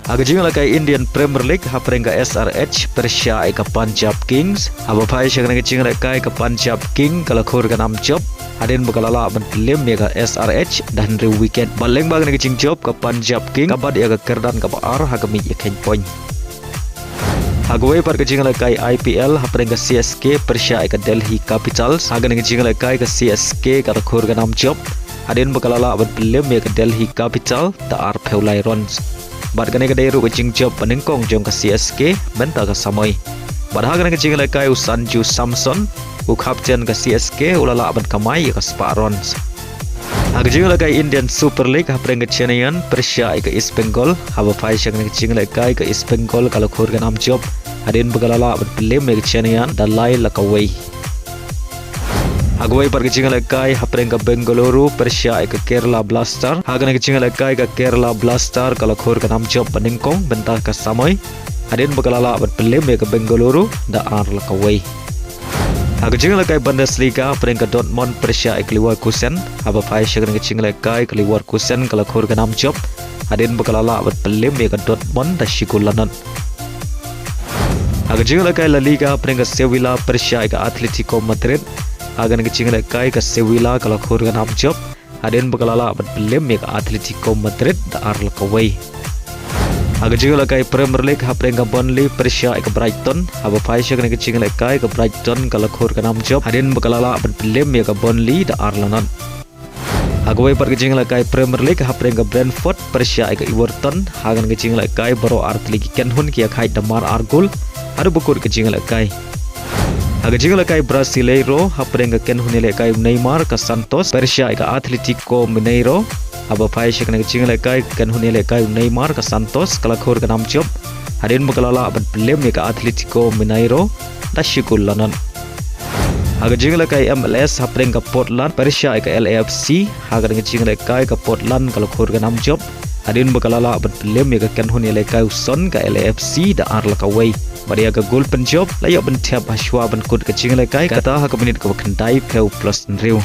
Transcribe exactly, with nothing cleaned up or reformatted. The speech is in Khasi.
Ha ka jingïalehkai Indian Premier League, hapdeng ka S R H pyrshah ïa ka Punjab Kings, haba phai sha kane ka jingïalehkai ka Punjab King ka la khur ka nam jop hadien ba ka la lah ban pynliem ïa ka S R H da hynriew wicket. Bad lyngba kane ka jingjop ka Punjab King ka bat ïa ka kyrdan kaba ar ha ka miej ïakheiñ point. Ha kawei pat ka jingïalehkai I P L, hapdeng ka C S K pyrshah ïa ka Delhi Capitals, ha kane ka jingïalehkai ka C S K ka la khur ka nam jop hadien ba ka la lah ban pynliem ïa ka Delhi Capital da arphew lai runs. Bad kane ka dei ruh ka jingjop banyngkong jong ka C S K mynta ka samoi. Bad ha kane ka jingïalehkai u Sanju Samson, u kapten ka C S K, u la lah ban kamai ïa ka spah runs. Ha ka jingïalehkai Indian Super League, hapdeng ka Chennaiyin pyrshah ïa ka East Bengal, haba phai sha kane ka jingïalehkai ka East Bengal ka la khur ka nam jop hadien ba ka la lah ban pynliem ïa ka Chennaiyin da lai la kawei. Ha kawei pat ka jingïalehkai, hapdeng ka Bengaluru pyrshah ïa ka Kerala Blaster, ha kane ka jingïalehkai ka Kerala Blaster ka la khur ka nam jop banyngkong mynta ka samoi hadien ba ka la lah ban pynliem ïa ka Bengaluru da ar la kawei. Ha ka jingïalehkai Bundesliga, hapdeng ka Dortmund pyrshah ïa ka Leverkusen, haba phai sha kane ka jingïalehkai ka Leverkusen ka la khur ka nam jop hadien ba ka la lah ban pynliem ïa ka Dortmund da shi gol la nod. Ha ka jingïalehkai La Liga, hapdeng ka Sevilla pyrshah ïa ka Atletico Madrid, ha kane ka jingïalehkai ka Sevilla ka la khur ka nam jop hadien ba ka la lah ban pynliem ïa ka Atletico Madrid da ar la kawei. Ha ka jingïalehkai Premier League, hapdeng ka Burnley pyrshah ïa ka Brighton, haba phai sha kane ka jingïalehkai ka Brighton ka la khur ka nam jop hadien ba ka la lah ban pynliem ïa ka Burnley da ar la nod. Ha kawei pat ka jingïalehkai Premier League, hapdeng ka Brentford pyrshah ïa ka Everton, ha kane ka jingïalehkai baroh artylli ki kynhun ki ïakhaid da mar ar gol haduh ba kut ka jingïalehkai. Ha ka jingïalehkai Brasileiro, hapdeng ka kynhun ïalehkai u Neymar ka Santos pyrshah ïa ka Atletico Mineiro, haba phai sha kane ka jingïalehkai ka kynhun ïalehkai u Neymar ka Santos ka la khur ka nam jop hadien ba ka la lah ban pynliem ïa ka Atletico Mineiro da shi gol la nod. Ha ka jingïalehkai M L S, hapdeng ka Portland pyrshah ïa ka L A F C, ha kane ka jingïalehkai ka Portland ka la khur ka nam jop hadien ba ka la lah ban pynliem ïa ka kynhun ïalehkai u Son ka L A F C da ar la kawei. Bad ïa ka gol pynjop la ïoh ban thep hashwa ban kut ka jingïalehkai, kata ha ka minit kaba khyndaiphew plus hynriew.